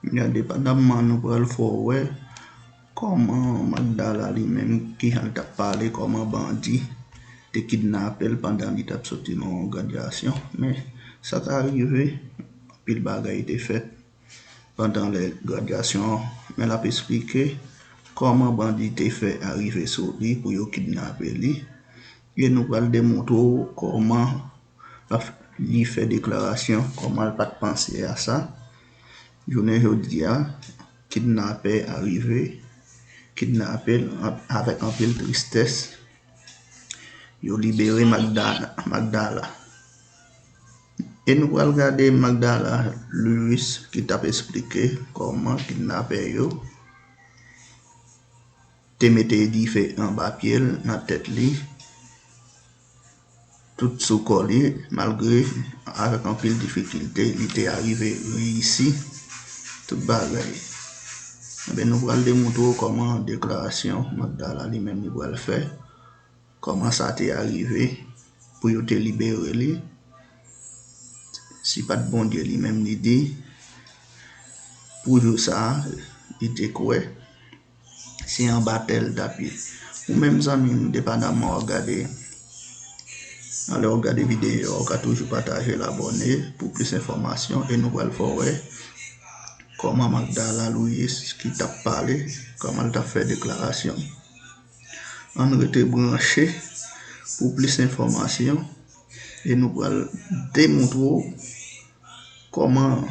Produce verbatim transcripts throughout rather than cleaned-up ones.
Gade, depandaman nou pral fè w wè kòman Magdala li menm, kijan l t ap pale, kòman bandi te kidnape l pandan li t ap soti nan yon gradyasyon. Men, sa ka rive, anpil bagay te fèt pandan lè gradyasyon an. Men l ap esplike kòman bandi te fè arive sou li pou yo kidnape li. E nou pral demontre w kòman l ap, li fè deklarasyon, kòman l pa t panse a sa. Jounen jodi a, kidnapè a rive, kidnape l an-, avèk anpil tristès. Yo libere Magda-, Magdala. E nou pral gade Magdala Louis ki t ap esplike kòman kidnapè yo te mete dife anba pye l, nan tèt li, tout sou kò li, malgre avèk anpil difikilte, li te arive reyisi tout bagay. Enben, nou pral demontre w kòman deklarasyon Magdala li menm li pral fè, kòman sa te arive pou yo te libere li. Si pa t Bondye li menm li di, pou jou sa a, li te kwè se anba tè l t ap ye. Ou menm zanmi m, depandaman w ap gade, anlè w ap gade videyo a, ou ka toujou pataje l, abòne pou plis enfòmasyon, e nou pral fè w wè kòman Magdala Louis ki t ap pale, kòman l t ap fè deklarasyon. Ann rete branche pou plis enfòmasyon e nou pral demontre w kòman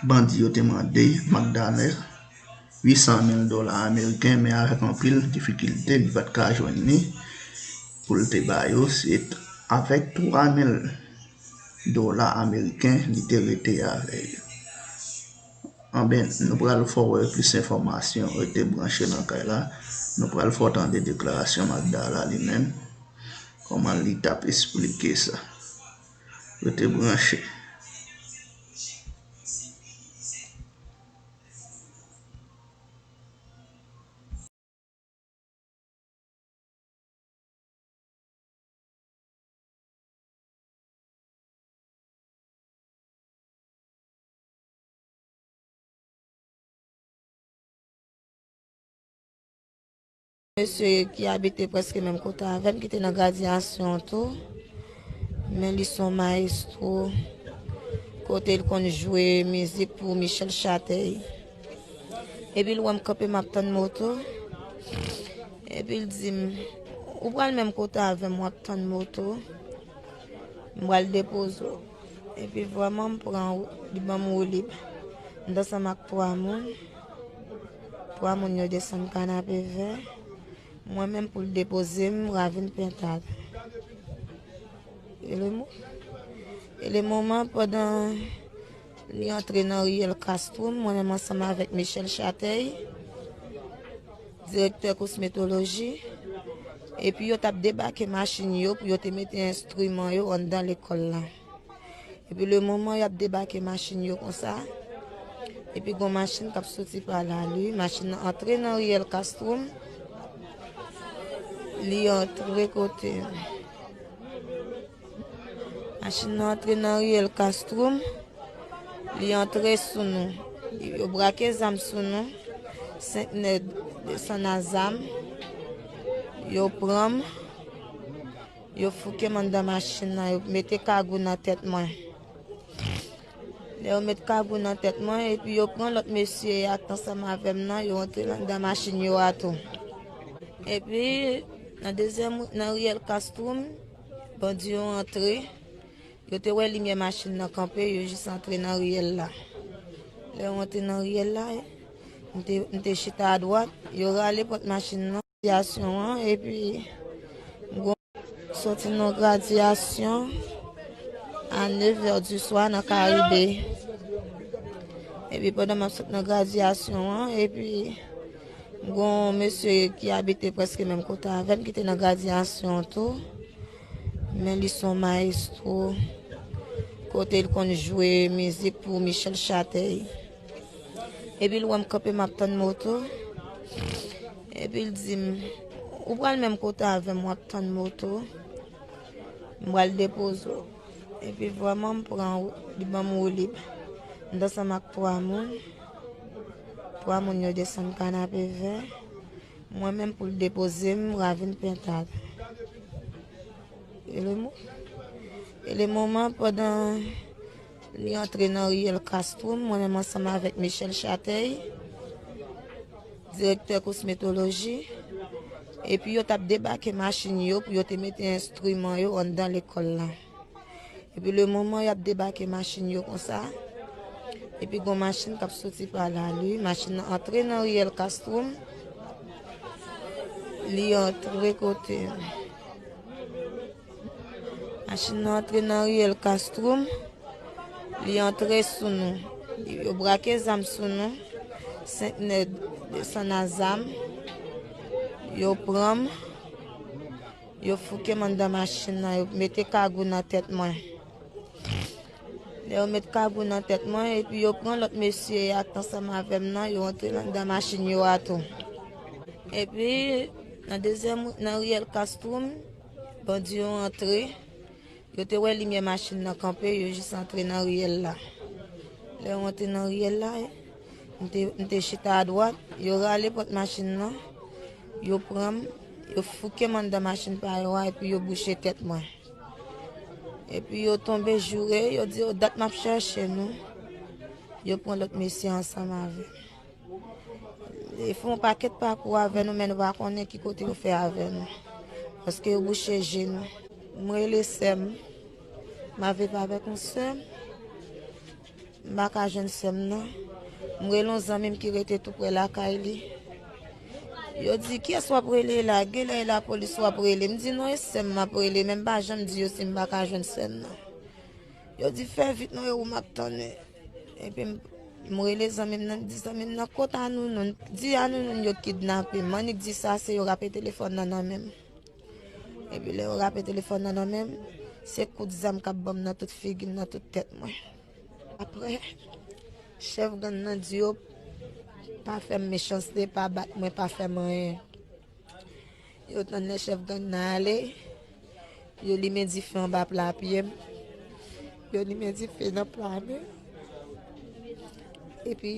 bandi yo te mande Magdala uit san mil dola ameriken, men avèk anpil difikilte, li pa t ka jwenn li pou l te ba yo. Se t-, avèk twa mil dola ameriken, li te rete avè yo. Anben, nou pral fè w wè plis enfòmasyon, rete branche nan kay la. Nou pral fè w tande deklarasyon Magdala li menm, kòman li t ap esplike sa. Rete branche. Mesye ki abite prèske menm kote avè m, ki te nan gradyasyon an tou, men li se yon mayestwo, kote l konn jwe mizik pou Michel Chatèy. Epi l wè m kanpe, m ap tann moto. Epi l di m, "Ou pral menm kote avè m, w ap tann moto. M pral depoze w." Epi vrèman, m pran, li ban m woulib. M t ansanm ak twa moun. Twa moun yo desann Kanapevè. Mwen menm pou l depoze m, Ravin Pentad. E le mo-, e le moman, pandan li antre nan riyèl Castrum, mwen menm ansanm avèk Michel Chatèy, direktè kosmetoloji, epi yo t ap debake machin yo pou yo te mete enstriman yo anndan lekòl la. Epi le moman y ap debake machin yo konsa, epi gon machin k ap soti pa lari, machin nan antre nan riyèl Castrum, li antre kote, machin nan antre nan riyèl Castrum, li antre sou nou, yo brake zam sou nou, senk nèg desann a zam, yo pran m, yo fouke m anndan machin nan, yo mete kagou nan tèt mwen. Lè yo met kagou nan tèt mwen, epi yo pran lòt mesye a k t ansanm avè m nan, yo antre anndan machin yo a tou. Epi, nan dezyèm, nan riyèl Castrum, bandi yo antre, yo te wè limyè machin nan kanpe, yo jis antre nan riyèl la. Lè yo antre nan riyèl la, m te, m te chita adwat, yo rale pòt machin nan. Gradyasyon an, epi m gon-, soti nan gradyasyon a nevè di swa nan Karibe. Epi pandan m ap sot nan gradyasyon an, epi m gon mesye ki abite prèske menm kote avè m, ki te nan gradyasyon an tou. Men li se yon mayestwo, kote l konn jwe mizik pou Michel Chatèy. Epi l wè m kanpe, m ap tann moto. Epi l di m, "Ou pral menm kote avè m, w ap tann moto. M pral depoze w." Epi vrèman, m pran, li ban m woulib. M t ansanm ak twa moun. Twa moun yo desann Kanapevè. Mwen menm pou l depoze m, Ravin Pentad. E le mo-, e le moman, pandan li antre nan riyèl Castrum, mwen menm ansanm avèk Michel Chatèy, direktè kosmetoloji, epi yo t ap debake machin yo pou yo te mete enstriman yo anndan lekòl la. Epi le moman y ap debake machin yo konsa, epi gon machin k ap soti pa lari, machin nan antre nan riyèl Castrum, li antre kote. Machin nan antre nan riyèl Castrum, li antre sou nou. Yo brake zam sou nou, senk nèg desann a zam, yo pran m, yo fouke m anndan machin nan, yo mete kagou nan tèt mwen. Lè yo met kagou nan tèt mwen, epi yo pran lòt mesye a k t ansanm avè m nan, yo antre anndan machin yo a tou. Epi, nan dezyèm, nan riyèl Castrum, bandi yo antre, yo te wè limyè machin nan kanpe, yo jis antre nan riyèl la. Lè yo antre nan riyèl la, m te, m te chita adwat, yo rale pòt machin nan, yo pran m, yo fouke m anndan machin pa yo a, epi yo bouche tèt mwen. Epi yo tonbe joure, yo di yo dat m ap chèche nou. Yo pran lòt mesye ansanm avè m. Yo fè yon pakèt pakou avè nou, men nou pa konnen ki kote yo fè avè nou. Paske yo bouche je nou. M rele sè m. M ap viv avèk yon sè m. M pa ka jwenn sè m nan. M rele yon zanmi m ki rete tou prè lakay li. Yo di, "Kiyès w ap rele la? Genlè e lapolis w ap rele." M di, "Non, e sè m m ap rele, men m pa janm di yo si m pa ka jwenn sè m nan." Yo di, "Fè vit non, e ou m ap tann." Epi m, m rele zanmi m nan, m di, "Zanmi m nan, kot Anounoun? Di Anounoun yo kidnape m." M annik di sa, se yo rape telefòn nan nan men m. Epi lè yo rape telefòn nan nan men m, se kout zam k ap ban m nan tout figi m, nan tout tèt mwen. Apre, chèf gang nan di yo pa fè m mechanste, pa bat mwen, pa fè m anyen. Yo tann lè chèf gang nan ale, yo limen dife anba pla pye m, yo limen dife nan pla men m. Epi,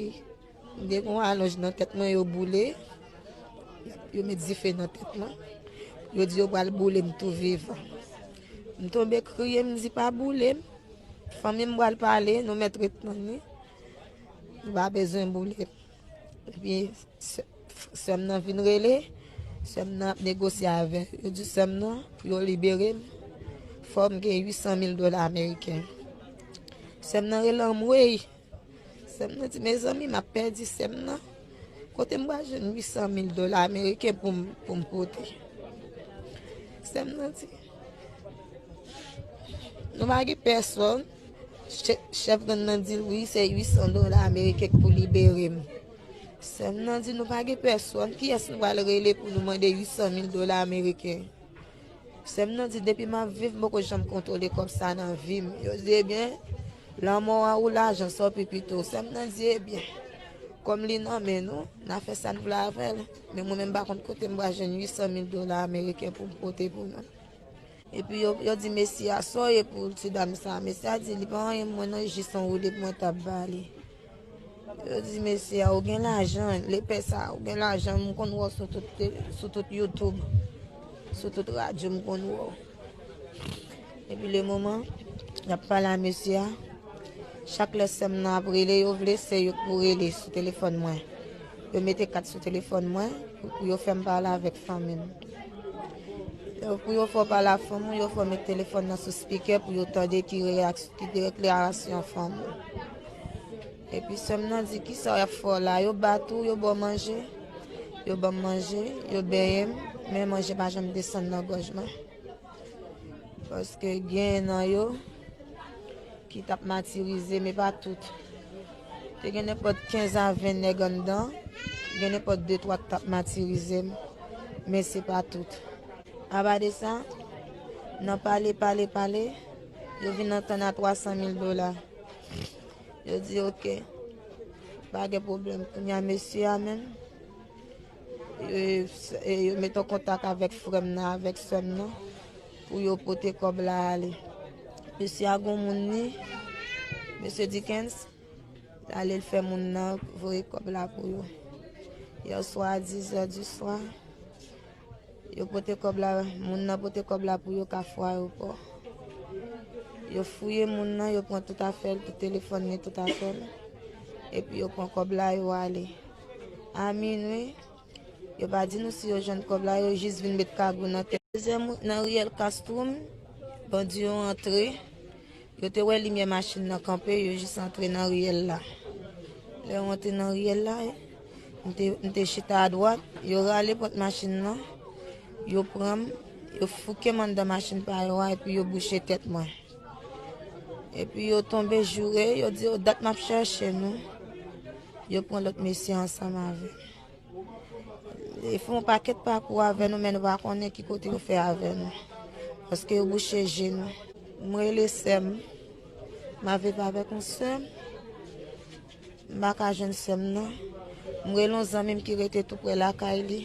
m te gen yon alonj nan tèt mwen, yo boule, yo met dife nan tèt mwen. Yo di yo pral boule m tou vivan. M tonbe kriye, m di, "Pa boule m. Fanmi m pral pale, nou mèt ret tann li. Nou pa bezwen boule m." Epi, sè, sè m nan vin rele, sè m nan ap negosye avè yo. Yo di sè m nan, pou yo libere m, fò m gen uit san mil dola ameriken. Sè m nan rele anmwey. Sè m nan di, "Mezanmi, m ap pèdi sè m nan. Kote m pral jwenn uit san mil dola ameriken pou m, pou m pote?" Sè m nan di, "Nou pa gen pèsonn." Chè-, chèf gang nan di l, "Wi, se uit san dola ameriken k pou libere m." Sè m nan di, "Nou pa gen pèsonn. Kiyès nou pral rele pou nou mande uit san mil dola ameriken?" Sè m nan di, "Depi m ap viv, m poko janm kontwole kòb sa nan vi m." Yo di, "Ebyen, lanmò a ou lajan, sa w pi pito." Sè m nan di, "Ebyen, kòm li nan men nou, n a fè sa n vle avè l. Men mwen menm, m pa konn kote m pral jwenn uit san mil dola ameriken pou m pote pou nou." Epi yo, yo di mesye a, "Sa w ye pou ti dam sa a?" Mesye a di, "Li pa anyen mwen non, jis yon woulib mwen t ap ba li." Yo di mesye a, "Ou gen lajan, lepè sa, ou gen lajan, m konn wè w sou tout te-, sou tout YouTube, sou tout radyo, m konn wè w." Epi le moman y ap pale a mesye a, chak lè sè m nan ap rele, yo vle se yo k pou rele sou telefòn mwen. Yo mete kat sou telefòn mwen pou, pou yo fè m pale avèk fanmi m. Yo, pou yo fè w pale a fanmi w, yo fè w met telefòn nan sou spikè pou yo tande ki reyaks-, ki deklarasyon fanmi w. Epi sè m nan di, "Kisa y ap fè w la?" Yo bat ou, yo ba w manje. Yo ban m manje, yo benyen m, men manje pa janm desann nan gòj mwen. Paske gen nan yo ki t ap matirize m, e pa tout. Te gen nenpòt kenz a ven nèg anndan, gen nenpòt de twa k t ap matirize m, men se pa tout. Apa de sa, nan pale, pale, pale, yo vin antann a twa san mil dola. Yo di, "Oke, pa gen pwoblèm." Kounye a, mesye a menm, e, e, yo mete an kontak avèk frè m nan, avèk sè m nan, pou yo pote kòb la ale. Mesye a gon moun li, mesye Dickens, L ale, l fè moun nan voye kòb la pou yo. Yè swa, a dis zè di swa, yo pote kòb la, moun nan pote kòb la pou yo Kafou Ayewopò. Yo fouye moun nan, yo pran tout afè l, tout telefòn li, tout afè l. Epi yo pran kòb la, yo ale. A minwi, yo pa di nou si yo jwenn kòb la, yo jis vin met kagou nan tèt. Dezyèm, nan riyèl Castrum, bandi yo antre. Yo te wè limyè machin nan kanpe, yo jis antre nan riyèl la. Lè yo antre nan riyèl la, m te, m te chita adwat, yo rale pòt machin nan, yo pran m, yo fouke m anndan machin pa yo a, epi yo bouche tèt mwen. Epi yo tonbe joure, yo di yo dat m ap chèche nou. Yo pran lòt mesye ansanm avè m. Yo fè yon pakèt pakou avè nou, men nou pa konnen ki kote yo fè avè nou. Paske yo bouche je nou. M rele sè m. M ap viv avèk yon sè m. M pa ka jwenn sè m nan. M rele yon zanmi m ki rete tou prè lakay li.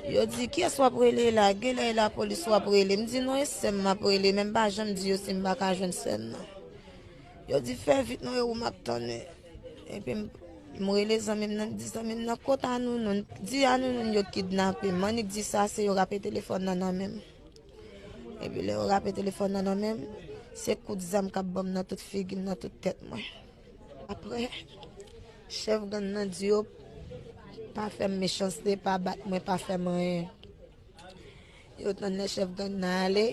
Yo di, "Kiyès w ap rele la? Genlè e lapolis w ap rele." M di, "Non, e sè m m ap rele, men m pa janm di yo si m pa ka jwenn sè m nan." Yo di, "Fè vit non, e ou m ap tann." Epi m, m rele zanmi m nan, m di, "Zanmi m nan, kot Anounoun?" Di Anounoun yo kidnape m. M annik di sa, se yo rape telefòn nan nan men m. Epi lè yo rape telefòn nan nan men m, se kout zam k ap ban m nan tout figi m, nan tout tèt mwen. Apre, chèf gang nan di yo pa fè m mechanste, pa bat mwen, pa fè m anyen. Yo tann lè chèf gang nan ale,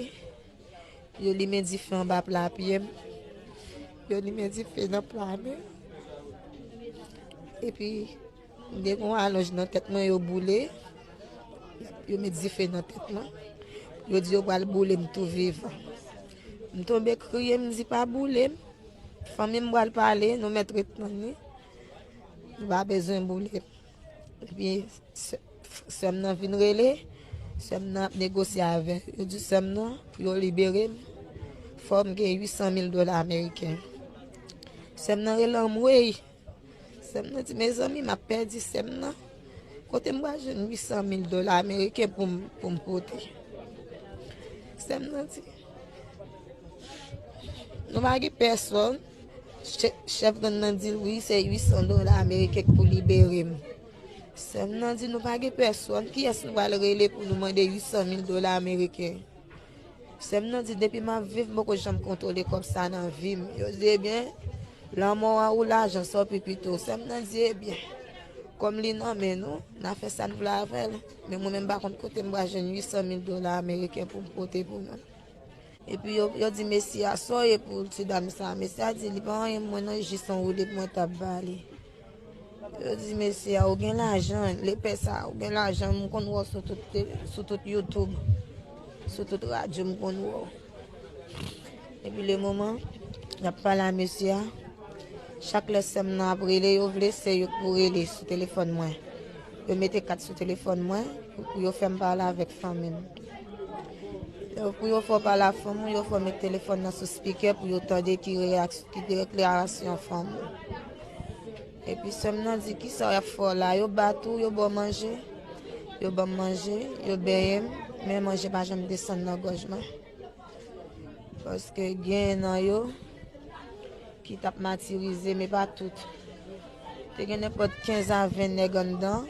yo limen dife anba pla pye m, yo limen dife nan pla men m. Epi, m te gen yon alonj nan tèt mwen, yo boule, yo met dife nan tèt mwen. Yo di yo pral boule m tou vivan. M tonbe kriye, m di, "Pa boule m. Fanmi m pral pale, nou mèt ret tann li. Nou pa bezwen boule m." Epi sè, sè m nan vin rele, sè m nan ap negosye avè yo. Yo di sè m nan, pou yo libere m, fò m gen uit san mil dola ameriken. Sè m nan rele anmwey. Sè m nan di, "Mezanmi, m ap pèdi sè m nan. Kote m pral jwenn uit san mil dola ameriken pou m, pou m pote?" Sè m nan di, "Nou pa gen pèsòn." Chè-, chèf gang nan di l, "Wi, se uit san dola ameriken k pou libere m." Sè m nan di, "Nou pa gen pèsòn. Kiyès nou pral rele pou nou mande uit san mil dola ameriken?" Sè m nan di, "Depi m ap viv, m poko janm kontwole kòb sa nan vi m." Yo di, "Ebyen, lanmò a ou lajan, sa w pi pito." Sè m nan di, "Ebyen, kòm li nan men nou, n a fè sa n vle avè l. Men mwen menm, m pa konn kote m pral jwenn uit san mil dola ameriken pou m pote pou nou." Epi yo, yo di mesye a, "Sa w ye pou ti dam sa a?" Mesye a di, "Li pa anyen mwen non, li jis yon woulib mwen t ap ba li." Yo di mesye a, "Ou gen lajan, lepè sa a, ou gen lajan, m konn wè w sou tout te-, sou tout YouTube, sou tout radyo, m konn wè w." Epi le moman y ap pale a mesye a, chak lè sè m nan ap rele, yo vle se yo k pou rele sou telefòn mwen. Yo mete kat sou telefòn mwen pou, pou yo fè m pale avèk fanmi m. Lè pou yo fè w pale a fanmi w, yo fè w met telefòn nan sou spikè pou yo tande ki reyak-, ki deklarasyon fanmi w. Epi sè m nan di, "Kisa y ap fè w la?" Yo bat ou, yo ba w manje. Yo ban m manje, yo benyen m, men manje pa janm desann nan gòj mwen. Paske gen nan yo ki t ap matirize m, e pa tout. Te gen nenpòt kenz a ven nèg anndan,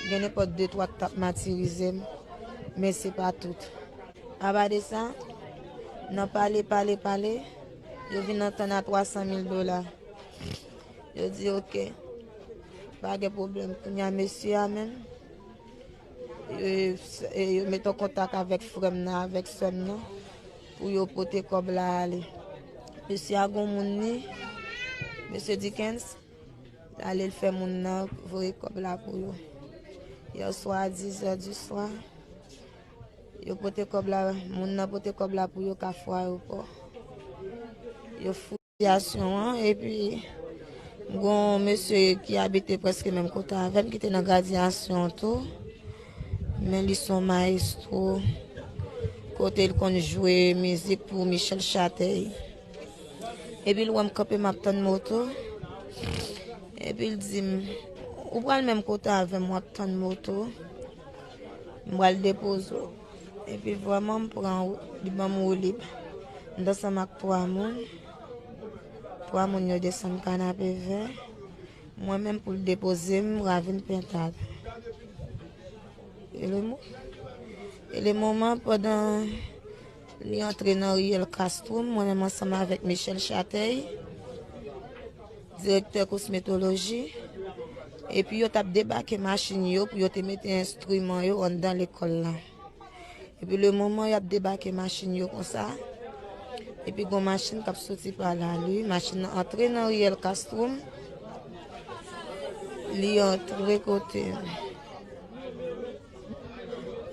gen nenpòt de twa k t ap matirize m, men se pa tout. Apa de sa, nan pale, pale, pale, yo vin antann a twa san mil dola. Yo di, "Oke, pa gen pwoblèm." Kounye a, mesye a menm, e, e, yo mete an kontak avèk frè m nan, avèk sè m nan, pou yo pote kòb la ale. Mesye a gon moun li, mesye Dickens, l ale, l fè moun nan voye kòb la pou yo. Yè swa, a dis zè di swa, yo pote kòb la, moun nan pote kòb la pou yo Kafou Ayewopò. Yo fou sitiyasyon an, epi m gon mesye ki abite prèske menm kote avè m, ki te nan gradyasyon an tou, men li se yon mayestwo, kote l konn jwe mizik pou Michel Chatèy. Epi l wè m kanpe, m ap tann moto, epi l di m, "Ou pral menm kote avè m, w ap tann moto, m pral depoze w." Epi vrèman, m pran, li ban m woulib. M t ansanm ak twa moun. Twa moun yo desann Kanapevè. Mwen menm pou l depoze m, Ravin Pentad. E le mo-, e le moman, pandan li antre nan riyèl Castrum, mwen menm ansanm avèk Michel Chatèy, direktè kosmetoloji, epi yo t ap debake machin yo pou yo te mete enstriman yo anndan lekòl la. Epi le moman y ap debake machin yo konsa, epi gon machin k ap soti pa lari, machin nan antre nan riyèl Castrum, li antre kote.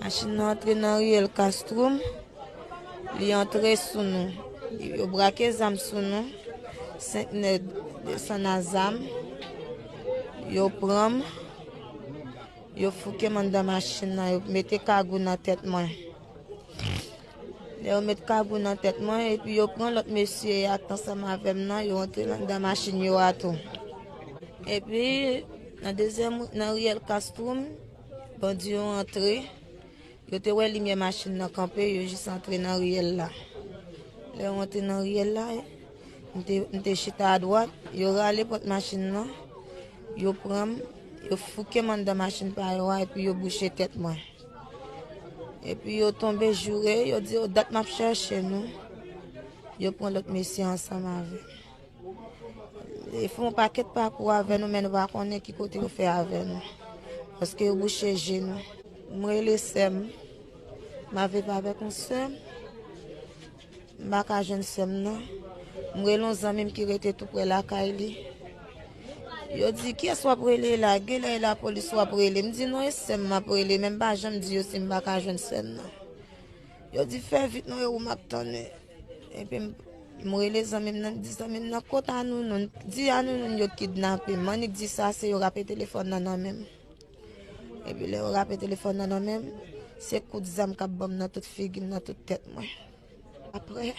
Machin nan antre nan riyèl Castrum, li antre sou nou. Yo brake zam sou nou, senk nèg desann a zam, yo pran m, yo fouke m anndan machin nan, yo mete kagou nan tèt mwen. Lè yo met kagou nan tèt mwen, epi yo pran lòt mesye ak ansanm avè m nan, yo antre anndan machin yo a tou. Epi, nan dezyèm, nan riyèl Castrum, bandi yo antre, yo te wè limyè machin nan kanpe, yo jis antre nan riyèl la. Lè yo antre nan riyèl la, m te, m te chita adwat, yo rale pòt machin nan, yo pran m, yo fouke m anndan machin pa yo a, epi yo bouche tèt mwen. Epi yo tonbe joure, yo di yo dat m ap chèche nou. Yo pran lòt mesye ansanm avè m. Yo fè yon pakèt pakou avè nou, men nou pa konnen ki kote yo fè avè nou. Paske yo bouche je nou. M rele sè m. M ap viv avèk yon sè m. M pa ka jwenn sè m nan. M rele yon zanmi m ki rete tou prè lakay li. Yo di, "Kiyès w ap rele la? Genlè e lapolis w ap rele." M di, "Non, e sè m m ap rele, men m pa janm di yo si m pa ka jwenn sè m nan." Yo di, "Fè vit non, e ou m ap tann." Epi m, m rele zanmi m nan, m di, "Zanmi m nan, kot Anounoun? Di Anounoun yo kidnape m." M annik di sa, se yo rape telefòn nan nan men m. Epi lè yo rape telefòn nan nan men m, se kout zam k ap ban m nan tout figi m, nan tout tèt mwen. Apre,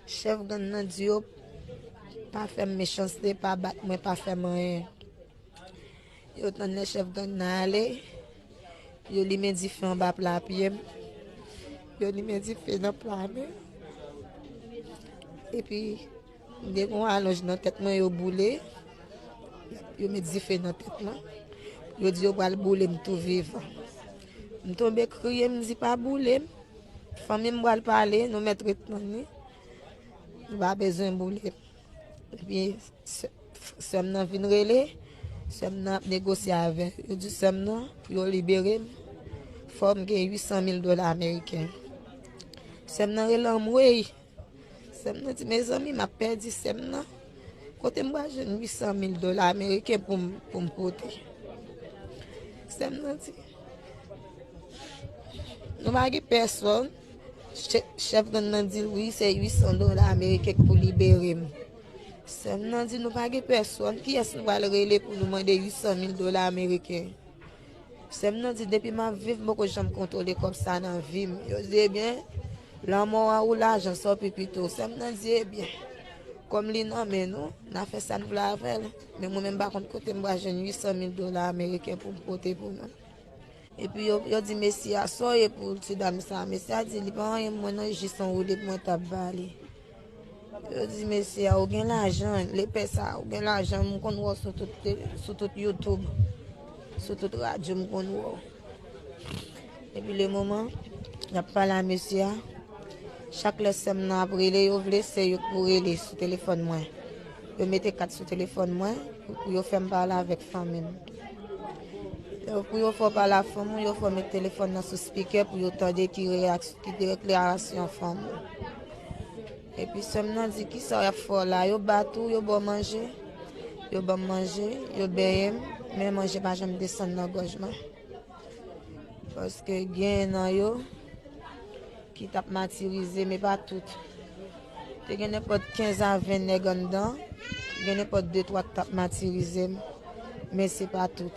chèf gang nan di yo pa fè m mechanste, pa bat mwen, pa fè m anyen. Yo tann lè chèf gang nan ale, yo limen dife anba pla pye m, yo limen dife nan pla men m. Epi, m gen yon alonj nan tèt mwen, yo boule, yo met dife nan tèt mwen. Yo di yo pral boule m tou vivan. M tonbe kriye, m di, "Pa boule m. Fanmi m pral pale, nou mèt ret tann li. Nou pa bezwen boule m." Epi, sè, sè m nan vin rele, sè m nan ap negosye avè yo. Yo di sè m nan, pou yo libere m, fò m gen uit san mil dola ameriken. Sè m nan rele anmwey. Sè m nan di, "Mezanmi, m ap pèdi sè m nan. Kote m pral jwenn uit san mil dola ameriken pou m, pou m pote?" Sè m nan di, "Nou pa gen pèsonn." Chè-, chèf gang nan di l, "Wi, se uit san dola ameriken k pou libere m." Sè m nan di, "Nou pa gen pèsonn. Kiyès nou pral rele pou nou mande uit san mil dola ameriken?" Sè m nan di, "Depi m ap viv, m poko janm kontwole kòb sa nan vi m." Yo di, "Ebyen, lanmò a ou lajan, sa w pi pito." Sè m nan di, "Ebyen, kòm li nan men nou, n a fè sa n vle avè l. Men mwen menm, m pa konn kote m pral jwenn uit san mil dola ameriken pou m pote pou nou." Epi yo, yo di mesye a, "Sa w ye pou ti dam sa a?" Mesye a di, "Li pa anyen mwen non, jis yon woulib mwen t ap ba li." Yo di mesye a, "Ou gen lajan, lepè sa a, ou gen lajan, m konn wè w sou tout, sou tout YouTube, sou tout radyo, m konn wè w." Epi le moman y ap pale a mesye a, chak lè sè m nan ap rele, yo vle se yo k pou rele sou telefòn mwen. Yo mete kat sou telefòn mwen pou, pou yo fè m pale avèk fanmi m. Pou yo fè w pale ak fanmi w, yo fè w met telefòn nan sou spikè pou yo tande ki reyaks-, ki deklarasyon fanmi w. Epi sè m nan di, "Kisa y ap fè w la?" Yo bat ou, yo ba w manje. Yo ban m manje, yo benyen m, men manje pa janm desann nan gòj mwen. Paske gen nan yo ki t ap matirize m, e pa tout. Te gen nenpòt kenz a ven nèg anndan, gen nenpòt de twa k t ap matirize m, men se pa tout.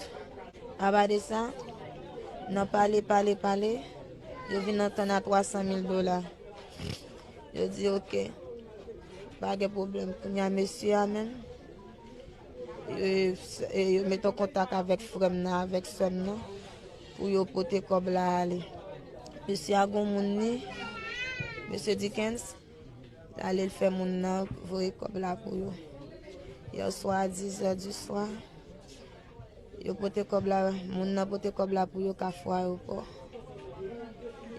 Apa de sa, nan pale, pale, pale, yo vin antann a twa san mil dola. Yo di, "Oke, pa gen pwoblèm." Kounye a, mesye a menm, e, e, yo mete an kontak avèk frè m nan, avèk sè m nan, pou yo pote kòb la ale. Mesye a gon moun li, mesye Dickens, L ale, l fè moun nan voye kòb la pou yo. Yè swa, a dis zè di swa, yo pote kòb la, moun nan pote kòb la pou yo Kafou Ayewopò.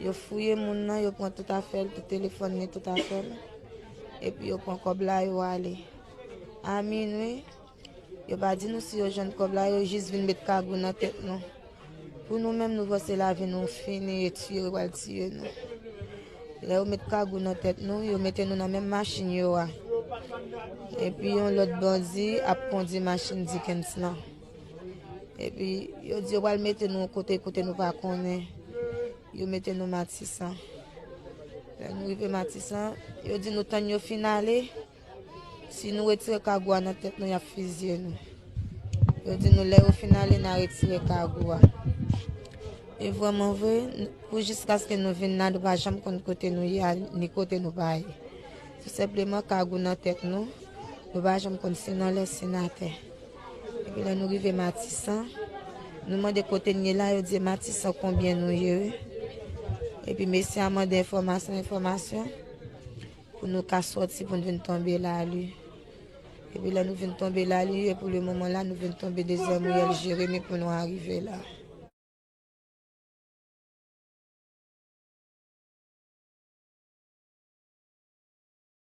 Yo fouye moun nan, yo pran tout afè l, tout telefòn li, tout afè l. Epi yo pran kòb la, yo ale. A minwi, yo pa di nou si yo jwenn kòb la, yo jis vin met kagou nan tèt nou. Pou nou menm, nou panse lavi nou fini, e tiye, yo pral tiye nou. Lè yo met kagou nan tèt nou, yo mete nou nan menm machin yo a. Epi yon lòt bandi ap kondui machin Dickens lan. Epi yo di yo pral mete nou yon kote, kote nou pa konnen. Yo mete nou Matisan. Lè nou rive Matisan, yo di nou tann yo fin ale. Si nou retire kagou a nan tèt nou, y ap fizye nou. Yo di nou lè yo fin ale, n a retire kagou a. E vrèman vre, n- pou jiskaske nou vin la, nou pa janm konn kote nou ye a, ni kote nou pa ye. Tou senpleman, kagou nan tèt nou, nou pa janm konn si n anlè, si n atè. Epi lè nou rive Matisan, nou mande kote n ye la, yo di Matisan konbyen nou ye, wi. Epi mesye a mande enfòmasyon, enfòmasyon, pou nou ka sòti, pou n vin tonbe lari. Epi lè nou vin tonbe lari, e pou le moman la, nou vin tonbe dezyèm riyèl Jeremi pou nou arive la.